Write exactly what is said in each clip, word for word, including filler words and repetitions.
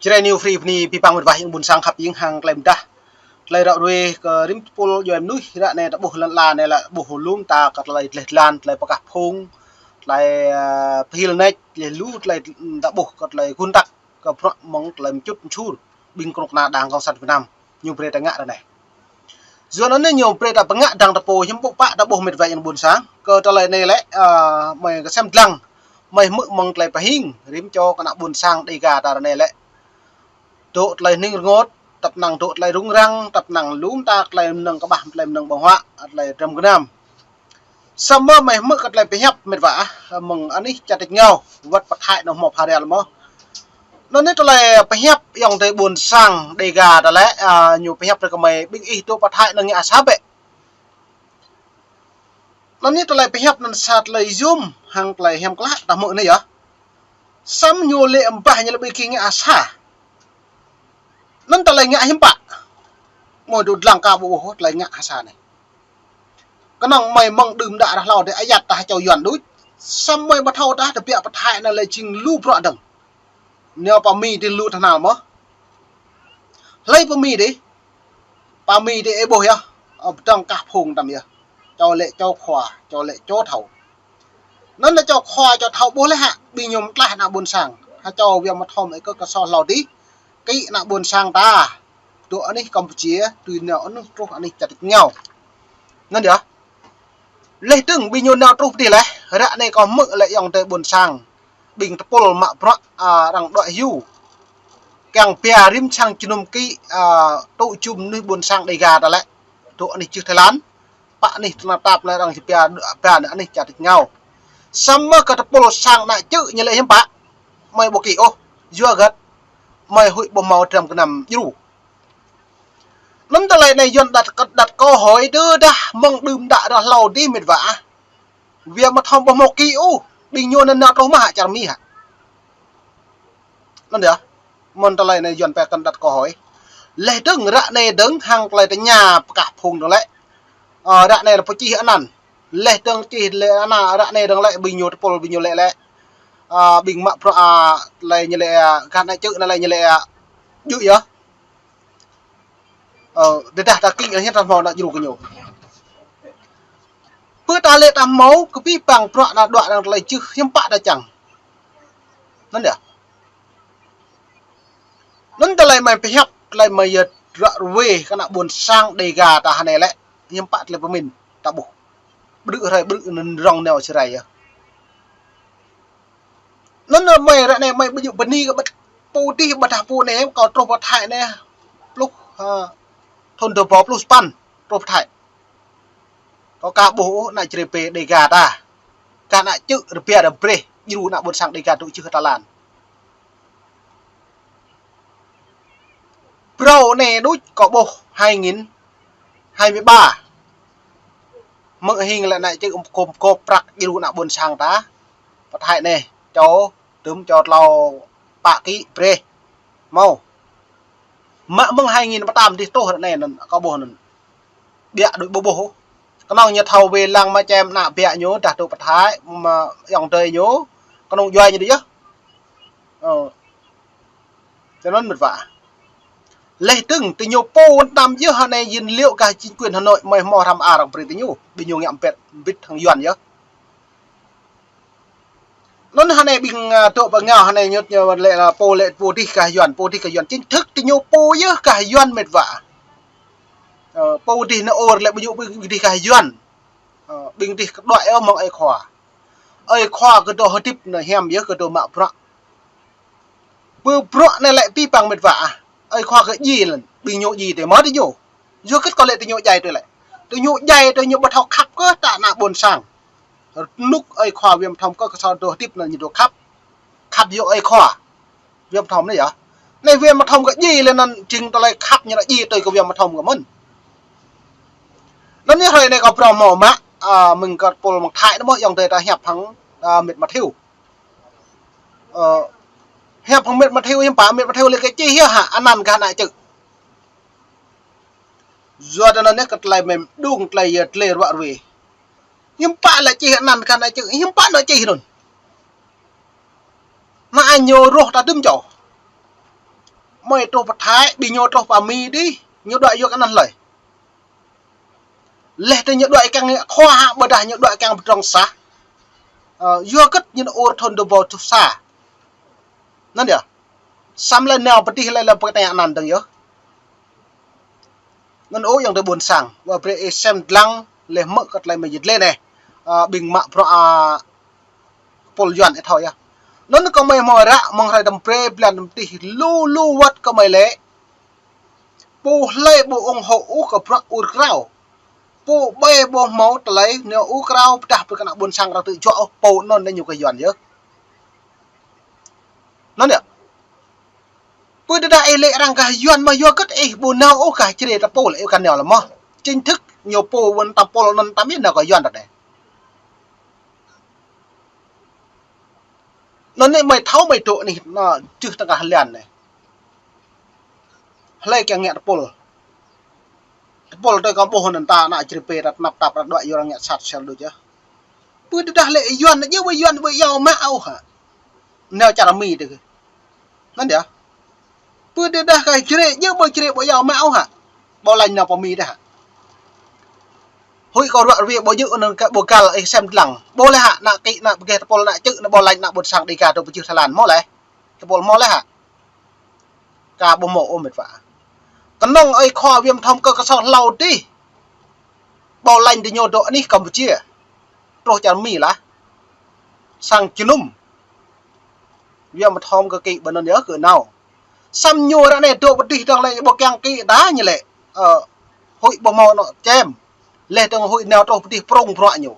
Jrai New Free bơni abih bang met wa ayŏng ƀôn sang khăp jing hăng tơlơi mơdah. Tơlơi ră ruai kơ rĭm tơpul djuai mơnuih ră anai ta ƀuh lŏn ala anai lĕ ƀuh lŏm ta kơ tơlơi dleh dlan, tơlơi pơkah phung, tơlơi, ơ, pơhil nač, lĕ lu tơlơi ta ƀuh kơ tơlơi gun tăk kơ bruă mơ̆ng tơlơi mơčŭt mơčur ƀing kơnuk kơna Đảng Cộng sản Việt Nam ñu brơi ta ngă ră anai. Yua anŭn ñu brơi ta pơngă dăng tơpô hiư̆m pă ta ƀuh met wa ayŏng ƀôn sang. Kơ tơlơi anai lĕ, ơ, mơi kơsem dlăng, mơi hmư̆ mơ̆ng tơlơi pơhing rĭm čô kơ ană ƀôn sang Dega ta ră anai lĕ. Dŏ tơlơi hning rơngot, tăp năng dŏ tơlơi rŭng răng, tăp năng lŏm ta tơlơi mơnơ̆ng kơƀah, tơlơi mơnơ̆ng ƀơ̆ng huă, tơlơi dram gơnam. Samơ̆ mơi hmư̆ kơ tơlơi pơhiăp met wa ah, mơ̆ng anih čar tač rơngiao, wơ̆t pơthai anŭn hmâo phara lĕ mơ̆. Anŭn anai tơlơi pơhiăp ayŏng adơi ƀôn sang Dega ta lĕ, a, ñu pơhiăp brơi kơ mơi ƀing ih dŏ pơthai anŭn ngă sa bĕ. Anŭn anai tơlơi pơhiăp anŭn sa tơlơi yôm hăng tơlơi hiam klă ta hmư̆ anai yơh. Samơ̆ ñu lĕ ƀah ñu lĕ ƀing gih ngă sa. Anŭn tơlơi ngă hiư̆m pă. Mơi dŏ dlăng ka ƀu ƀuh tơlơi ngă ha sa anai. Kơnơ̆ng mơi mơ̆ng đưm đă ră hlâo dih ayăt ta ha čô Yuan đôč. Samơ̆ mơi ƀu thâo ta tơbiă pơthai anŭn lĕ jing lu bruă dơ̆ng. Nao pơ Mi dih lu tơhnal mơ̆. Hlơi pơ Mi dih. Pơ Mi dih ih ƀuh yơh. Ơ, pơdơ̆ng kah phung tăm yơh. Čô lĕ čô khua, čô lĕ čô thâo. Anŭn lĕ čô khua čô thâo ƀuh lĕ hă, ƀing ñu mơtlaih ană ƀôn sang. Ha čô Wia Mơthom ih kơ kơ soh hlâo dih. Kĭ ană ƀôn sang ta. Dŏ anih Campuchia, tui nao anŭn truh anih čar tač rơngiao. Anŭn yơh. Leh dơ̆ng ƀing ñu nao truh pơ dih leh, ră anai kâo hmư̆ lĕ ayŏng adơi ƀôn sang. Ƀing tơpul mă bruă, a, arăng đuaĭ hyu. Kiăng pia rĭm sang jơnum kĭ, a, tŭ jum mơnuih ƀôn sang Dega ta lĕ. Dŏ anih čư̆ Thái Lan. Pă anih tơnap tap lĕ arăng pia, pia anih čar tač rơngiao. Samơ̆ kơ tơpul sang ană čư̆ ñu lĕ hiư̆m pă. Mơi ƀu kĭ ôh. Yua hơget. Mơi huĭ ƀu hmâo dram gơnam djru. Anŭn tơlơi anai Yuan đặt, đặt câu hỏi tơdah mơ̆ng đưm đă ră hlâo dih met wa ah. Wia Mơthom ƀu hmâo kĭ ôh, ƀing ñu anŭn nao truh mơ̆ ha čar Mi hă. Anŭn yơh. Mơ̆n tơlơi anai Yuan pơkŏn đặt câu hỏi. Leh dơ̆ng ră anai dơ̆ng hăng tơlơi tơña pơkah phung dơ̆ng lĕ. Ơ, ră anai lĕ pơčih anăn. Leh dơ̆ng čih lĕ anăn, ră anai dơ̆ng lĕ ƀing ñu tơpul ƀing ñu lĕ lĕ. Ơ, ƀing mă bruă, a, tơlơi ñu lĕ, a, gah ană čư̆ anŭn lĕ ñu lĕ, a, djơ̆ yơh. Ơ, tơdah ta kĭ anŭn hiư̆m ta hmâo ană djru kơ ñu. Pơ ta lĕ ta hmâo kơ abih bang bruă ană đuaĭ anŭn tơlơi čư̆ hiư̆m pă ta čang. Anŭn yơh. Anŭn tơlơi mơi pơhiăp, tơlơi mơi yơh ră ruai kơ ană ƀôn sang Dega ta ha anai lĕ. Hiư̆m pă tơlơi pơmĭn ta ƀuh. Ƀrư̆ hrơi ƀrư̆ anŭn rŏng nao Jarai yơh. Anŭn mơi ră anai mơi ƀu djơ̆ bơni kơ ƀăt pô dih ƀơdah pô anai kâo truh pơthai anai. Pluh, ha, thŭn dua rơbâo pluh sapăn truh pơthai. Kâo ka ƀuh ôh ană čơrê pê Dega ta. Kah ană čư̆ rơbia rơbreh djru ană ƀôn sang Dega dŏ čư̆ Thái Lan. Phrâo anai đôč kâo ƀuh hai nghìn hai mươi ba. Mơ̆ng hing lĕ ană čư̆ kôm kôm prăk djru ană ƀôn sang ta. Pơthai anai, čô, tơm čô tlâo pă kĭ breh. Hmâo. Mă mơ̆ng hai nghìn pơtăm dih truh ră anai anŭn, kâo ƀuh anŭn. Biă đôč ƀu ƀuh. Kơnơ̆ng ñu thâo wai lăng mă čem ană biă ñu dah dŏ pơthai, mă ayŏng adơi ñu, kơnơ̆ng djuai ñu đôč yơh. Ơ. Tui anŭn met wa. Leh dơ̆ng, tơ ñu pô tăm yơh ha anai yin liu gah chính quyền Hà Nội mơi hmâo hrăm ar brơi tơ ñu. Ƀing ñu ngă mpet, mbĭt hăng Yuan yơh. Anŭn ha anai ƀing, a, dŏ pơ ngao ha anai ñu, ñu lĕ, a, pô lĕ pô dih gah Yuan, pô dih gah Yuan. Chính thức tơ ñu pô yơh gah Yuan met wa. Ơ, pô dih nao ôr lĕ ƀing ñu ƀing dih gah Yuan. Ơ, ƀing dih kơđuaĭ ôh mơ̆ng ơi khua. Ơi khua kơ dŏ hơdip anai hiam yơh kơ dŏ mă bruă. Pơ bruă anai lĕ abih bang met wa ah. Ơi khua kơ djai lĕ, ƀing ñu djai tui mơ̆ tơ ñu. Yua hơget kâo lĕ tơ ñu djai tui lĕ. Tơ ñu djai tui ñu ƀu thâo khăp kơ ta ană ƀôn sang. Rơnŭk ơi khua Wia Mơthom kơ kơ sa dŏ hơdip anŭn ñu dŏ khăp. Khăp yua ơi khua Wia Mơthom anai yơh. Anai Wia Mơthom kơ djai lĕ anŭn jing tơlơi khăp ñu lĕ djai tui kơ Wia Mơthom kơ mơ̆n. Anŭn anai hrơi anai kâo phrâo hmâo mă, a, mơ̆ng kơ pôl mơ̆ng Thái anŭn mơ̆ ayŏng adơi ta hiăp hăng, a, met Mathiu. Ơ, hiăp hăng met Mathiu, hiư̆m pă met Mathiu lĕ kơ čih yơh hă, anăn gah ană čư̆. Yua anŭn anai kơ tơlơi mơ̆ng đung tơlơi yơh tơlơi ră ruai. Hiư̆m pă lĕ čih anăn gah ană čư̆, hiư̆m pă nao čih anŭn. Mă ñu rŏh ta tơm čô. Mơi truh pơ Thái, ƀing ñu truh pơ Mi dih, ñu đuaĭ yua kơ anăn hlơi. Leh tơ ñu đuaĭ kiăng ngă khua hă, ƀôdah ñu đuaĭ kiăng pơdrŏng sah. Ơ, yua kơ ñu ur thun dua rơbâo dua pluh sa. Anŭn yơh. Samơ̆ lĕ nao pơ dih lĕ lăm pơkơtang anăn dơ̆ng yơh. Anŭn ôh ayŏng adơi ƀôn sang, wă brơi ih sem dlăng, leh hmư̆ kơ tơlơi mơi jĕ lĕ anai. Ơ, ƀing mă bruă, ơ, pôl Yuan ih thâo yơh. Anŭn kơmơi hmâo ră mơ̆ng hrơi tơm brơi blan tơm tih lu lu wơ̆t kơmơi lĕ. Pô hlơi ƀu ủng hộ ôh kơ bruă ur krao. Pô ƀai ƀu hmâo tơlơi nao ur krao pơdah brơi kơ ană ƀôn sang arăng tŭ juă ôh, pô anŭn lĕ ñu kơ Yuan yơh. Anŭn yơh. Pơ tơdah ih lĕ arăng gah Yuan mơ̆ yua kơ ih ƀu nao ôh gah Jrai ta pô lĕ ih kăn nao lĕ mơ̆. Chính thức ñu pô wơ̆n ta pôl anŭn ta mĭn nao gah Yuan ta đe. Anŭn anai mơi thâo mơi dŏ anih, anŭn čưh tơngah lian anai. Hlơi kiăng ngă tơpul. Tơpul tui kơ ƀuh anŭn ta ană Jrai pê ta tơnap tap ta đuaĭ yua arăng ngă sat sel đôč yơh. Pơ tơdah lĕ Yuan, jing ƀơi Yuan ƀu iâu mă ôh hă. Nao čar Mi tơ kơ. Anŭn yơh. Pơ tơdah kơ Jrai, jing ƀơi Jrai ƀu iâu mă ôh hă. Ƀu laĭ nao pơ Mi tơ hă. Huĭ kơ ruă rơwe ƀu djơ̆ anŭn kơ ƀu găl ih sem dlăng. Ƀu lĕ hă, ană kĭ, ană pơgeh tơpul, ană čư̆, ană ƀu laĭ, ană ƀôn sang Dega tơ pơjưh Thái Lan. Hmâo lĕ. Tơpul hmâo lĕ hă. Ka ƀu hmâo ôh met wa. Kơnơ̆ng ơi khua Wim Thom kơ kơsâo hlâo dih. Ƀu laĭ tơ ñu dŏ anih Campuchia. Truh čar Mi lah. Sang jơnum. Wim Thom kơ kĭ ƀơi anŭn yơh kơ nao. Samơ̆ ñu ră anai dŏ pơ dih dơ̆ng lĕ ƀu kiăng kĭ đa ñu lĕ. Ơ, huĭ ƀu hmâo anŏ čem. Leh dơ̆ng huĭ nao truh pơ dih prŏng bruă ñu.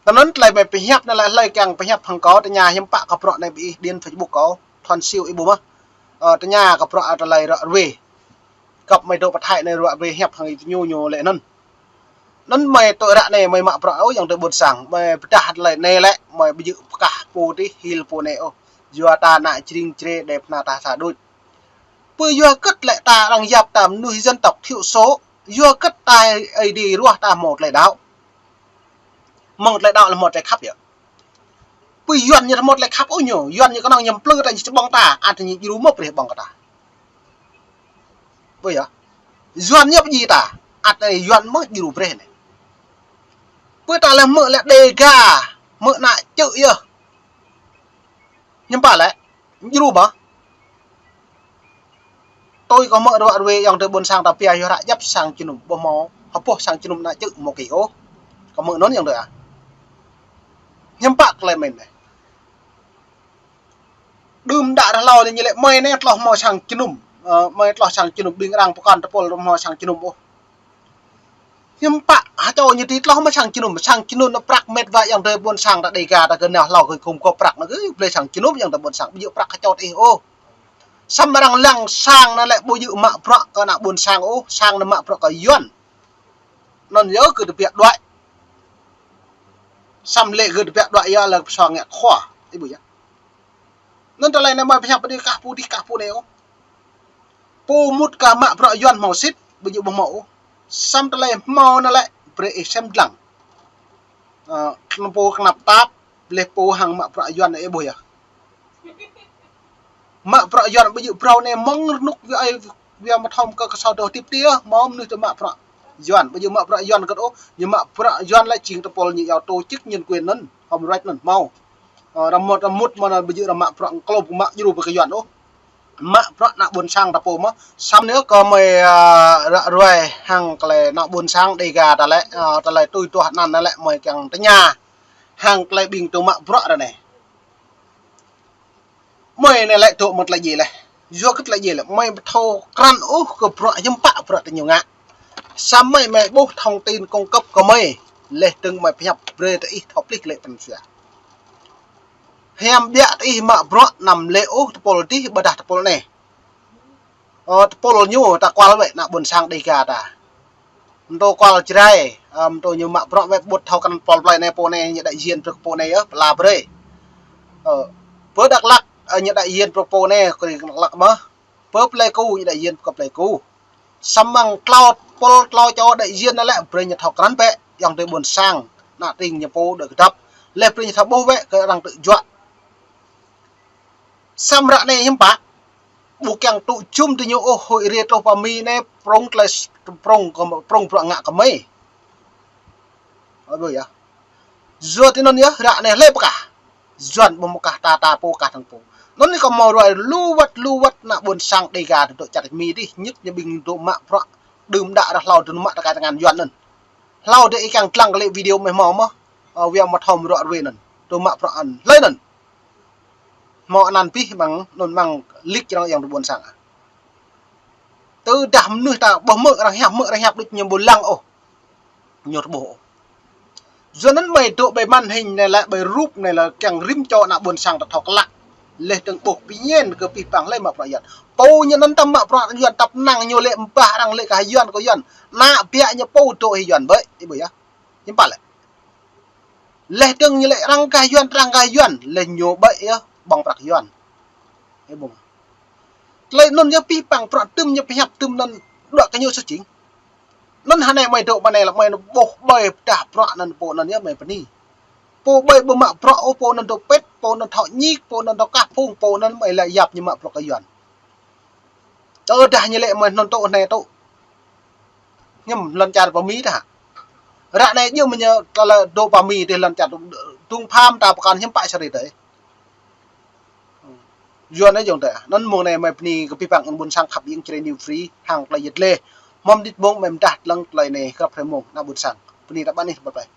Tơ anŭn tơlơi mơi pơhiăp anai lĕ hlơi kiăng pơhiăp hăng kâo tơña hiư̆m pă kơ bruă anai ƀing ih điện Facebook kâo, Thuan Siu ih ƀuh mơ̆. Ơ, tơña kơ bruă tơlơi ruă rơwe. Găp mơi dŏ pơ Thái anai ruă rơwe hiăp hăng ih ñu ñu lĕ anŭn. Anŭn mơi tui ră anai mơi mă bruă ôh ayŏng adơi ƀôn sang. Mơi pơdah tơlơi anai lĕ, mơi ƀu djơ̆ pơkah pô dih, hil pô anai ôh. Yua ta ană Jrai Jrai đe pơna ta sa đôč. Pơ yua kơ lĕ ta arăng yap ta mơnuih dân tộc thiểu số. Yua kơ ta Ơi Adai ruah ta hmâo tơlơi đaŏ. Mơ̆ng tơlơi đaŏ lĕ hmâo tơlơi khăp yơh. Pơ Yuan ñu hmâo tơlơi khăp ôh ñu. Yuan ñu kơnơ̆ng ñu plư ta ñu čơƀơ̆ng ta. Ăt ñu djru mơ̆ brơi ƀơ̆ng kơ ta. Ƀu yơh. Yuan ñu pơjing ta. Ăt Yuan mơ̆ djru brơi anai. Pơ ta lĕ hmư̆ lĕ Dega. Hmư̆ ană čư̆ yơh. Hiư̆m pă lĕ. Djru ƀă. Tui kơ hmư̆ ruă rơwe ayŏng adơi ƀôn sang ta pia yua ră djăp sang jơnum ƀu hmâo, hơpŏh sang jơnum ană čư̆ hmâo kĭ ôh. Kơ hmư̆ anŭn ayŏng adơi ah. Hiư̆m pă tơlơi mơi anai. Đưm đă ră hlâo anai ñu lĕ mơi anai tloh hmâo sang jơnum. Ơ, mơi tloh sang jơnum ƀing arăng pơkŏn tơpul hmâo sang jơnum ôh. Hiư̆m pă, hơčâo ñu tih tloh mă sang jơnum, sang jơnum anŭn prăk met wa ayŏng adơi ƀôn sang ta Dega ta kơ nao hlâo kơ gum gŏp prăk anŭn kơ blơi sang jơnum ayŏng adơi ƀôn sang, ƀu djơ̆ prăk hơčâo tih ôh. Samơ̆ arăng lăng sang anŭn lĕ ƀu djơ̆ mă bruă kơ ană ƀôn sang ôh, sang anŭn mă bruă kơ Yuan. Anŭn yơh kơ tơbiă đuaĭ. Samơ̆ lĕ kơ tơbiă đuaĭ yơh lĕ pơsong ngă khua. Ih ƀuh yơh. Anŭn tơlơi anai mơi pơhiăp pơ dih kah pô dih kah pô anai ôh. Pô mŭt kơ mă bruă Yuan hmâo sĭt, ƀu djơ̆ ƀu hmâo ôh. Samơ̆ tơlơi hmâo anŭn lĕ brơi ih sem dlăng. Ơ, tơlơi pô tơnap tap, leh pô hăng mă bruă Yuan ih ƀuh yơh. Mă bruă Yuan ƀu djơ̆ phrâo anai mơ̆ng rơnŭk wia ai wia mơthom kơ kơsâo dŏ hơdip tih, hmâo mơnuih tơ mă bruă Yuan, ƀu djơ̆ mă bruă Yuan kơt ôh, ñu mă bruă Yuan lĕ jing tơpul ñu iâu tổ chức nhân quyền anŭn, Human Rights anŭn hmâo. Ơ, rơmut rơmut mơ̆n ƀu djơ̆ ră mă bruă klub mă djru ƀơi kơ Yuan ôh. Mă bruă ană ƀôn sang ta pô mơ̆n. Samơ̆ anai kơ mơi, ơ, ruă rơwe hăng tơlơi ană ƀôn sang Dega ta lĕ, ơ, tơlơi tui tuah anăn lĕ mơi kiăng tơña. Hăng tơlơi ƀing tơ mă bruă ră anai. Mơi anai lĕ dŏ mơ̆ng tơlơi djai leh. Yua kơ tơlơi djai leh. Mơi ƀu thâo krăn ôh kơ bruă hiư̆m pă bruă tơ ñu ngă. Samơ̆ mơi ƀuh thông tin cung cấp kơ mơi. Leh dơ̆ng mơi pơhiăp brơi tơ ih thâo plih lĕ pran jua. Hiam biă tơ ih mă bruă anăm lĕ ôh tơpul dih ƀôdah tơpul anai. Ơ, tơpul ñu ta kual wĕ ană ƀôn sang Dega ta. Mtô kual Jrai, ơ, mtô ñu mă bruă wĕ ƀu thâo krăn pol plơi anai pô anai ñu đại diện brơi pô anai yơh, pơala brơi. Ơ, pơ Dak Lak, ơ, ñu đại diện brơi pô anai, kơ Dak Lak mơ̆n. Pơ Pleiku ñu đại diện kơ Pleiku. Samơ̆ tlâo pô tlâo čô đại diện anŭn lĕ brơi ñu thâo krăn bĕ, ayŏng adơi ƀôn sang, ană tring ñu pô đuaĭ kơdŏp. Leh brơi ñu thâo ƀuh wĕ kơ arăng tŭ juă. Samơ̆ ră anai hiư̆m pă. Ƀu kiăng tŭ jum tơ ñu ôh, hơi rê tơlơi pơmĭn anai, prong tơlơi s-, prong kơ, prong bruă ngă kơ mơi. Ơ, ƀu yơh. Yua tui anŭn yơh, ră anai hlơi pơkah. Yuan ƀu mơkah ta, ta pô kah tơ̆ng pô. Anŭn anai kâo hmâo ruai lu wơ̆t, lu wơ̆t ană ƀôn sang Dega dŏ čar Mi dih, ñŭt ñu ƀing dŏ mă bruă, đưm đă ră hlâo dŏ mă tơkai tơngan Yuan anŭn. Hlâo dih ih kiăng lăng kơ lĕ video mơi hmâo mơ̆, ơ, wia mă thom ruă ruê anŭn. Dŏ mă bruă anŭn. Hlơi anŭn. Hmâo anăn pih mơ̆ng, anŭn mơ̆ng lik črang yang dŏ ƀôn sang. Tơdah mơnuih ta ƀuh mơ̆ arăng hiăp, mơ̆ arăng hiăp đôč ñu ƀu lăng ôh. Ñu ƀuh ôh. Yua anŭn mơi dŏ ƀơi màn hình anai lĕ, ƀơi rup anai lĕ kiăng rĭm čô ană ƀôn sang ta thâo klă. Leh tơ̆ng ƀuh pơñen kơ pih păng hlơi mă bruă Yuan. Pô ñu anŭn ta mă bruă Yuan tăp năng ñu lĕ ƀah arăng lĕ kah Yuan kơ Yuan. Ană biă ñu pô dŏ hĭ Yuan ƀơi, ih ƀuh yơh. Hiư̆m pă lĕ. Leh tơ̆ng ñu lĕ arăng kah Yuan, arăng kah Yuan, leh ñu ƀơi yơh, ƀơ̆ng prăk Yuan. Ih ƀuh. Tơlơi anŭn yơh pih păng bruă tơm ñu pơhiăp tơm anŭn đuaĭ kơ ñu sơčing. Anŭn hơnai mơi dŏ pơ anai lĕ mơi anŭn ƀuh ƀơi pơdah bruă anŭn pô anŭn yơh mơi bơni. Pô ƀơi ƀu mă bruă ôh, pô anŭn dŏ pĭt, pô anŭn thâo ñik, pô anŭn dŏ kah phung, pô anŭn mơi lĕ yap ñu mă bruă kơ Yuan. Tơdah ñu lĕ mơi anŭn tŭ anai tŭ. Hiư̆m lŏn čar pơ Mi ta. Ră anai ñu mơi ñu tơlơi dŏ pơ Mi dih lŏn čar dŏ pham ta pơkŏn hiư̆m pă sơrĭ tơi. Yua anai jong tơi. Anŭn mông anai mơi bơni kơ pih păng ană ƀôn sang khăp ing Jrai New Free hăng tơlơi yet leh. Hmâo mơnit mông mơi mơdah lăng tơlơi anai krăp hrơi mông ană ƀôn sang. Bơni ta ƀăn anih bơplai.